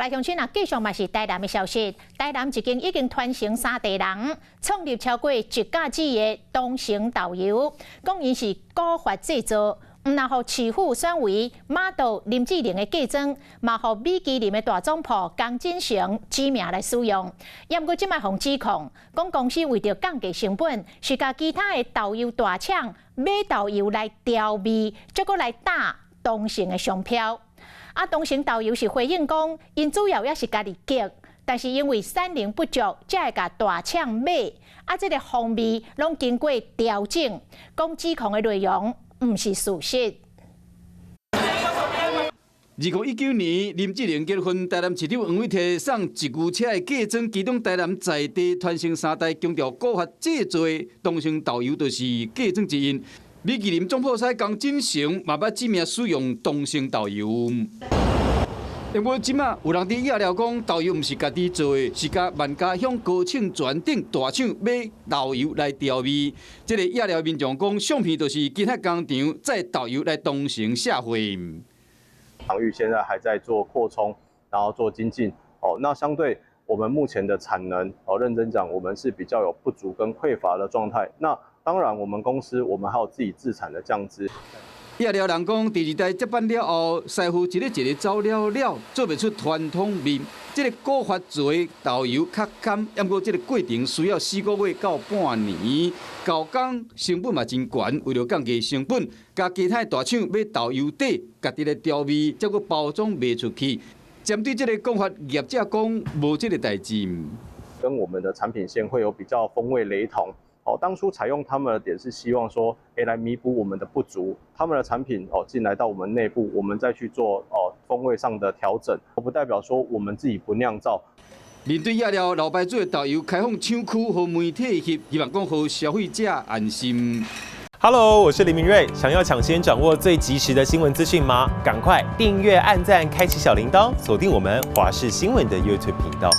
來鄉親啊，繼續嘛是台南的消息。台南一間已經傳承三代人，創立超過一甲子的東成豆油，講𪜶是古法製造，毋但予市府選為馬道林志玲的嫁妝，嘛予米其林的大總鋪江振誠指名來使用。毋過這擺予指控，講公司為著降低成本，是共其他的豆油大廠買豆油來調味，再閣來打東成的商標。啊，東成豆油是回應講，𪜶主要也是家己激，但是因為產能不足，才會共大廠買。啊，這個風味攏經過調整，講指控的內容毋是事實。2019年，林志玲結婚，台南市長黃偉哲送一牛車的嫁妝，其中台南在地傳承三代強調古法製作的東成豆油，就是嫁妝之一。米其林總鋪師江振誠嘛捌指名使用東成豆油。不過這馬有人佇野料講豆油毋是家己做的，是共萬家鄉高清泉等大廠買豆油來調味。這個野料民眾講，相片就是其他工廠載豆油來東成卸貨。場域現在還在做擴充，然後做精進。哦，那相對我們目前的產能，哦，認真講，我們是比較有不足跟匱乏的狀態。那當然，我們公司我們還有自己自產的醬汁。野料人講，第二代接班了後，師傅一个一个走了了，做袂出傳統味。這個古法做的豆油較甘，毋過這個過程需要4個月到半年，搞工成本嘛真懸。為著降低成本，共其他大廠買豆油底，家己來調味，再閣包裝賣出去。針對這個講法，業者講無這個代誌。跟我們的產品線會有比較風味雷同。哦，當初採用他們的點是希望說，欸，來彌補我們的不足。他們的產品哦進來到我們內部，我們再去做哦風味上的調整，不代表說我們自己不釀造。面對野料老牌子的豆油開放廠區予媒體翕，希望講予消費者安心。 Hello，我是林明瑞，想要搶先掌握最及時的新聞資訊嗎？趕快訂閱、按讚、開啟小鈴鐺，鎖定我們華視新聞的 YouTube 頻道。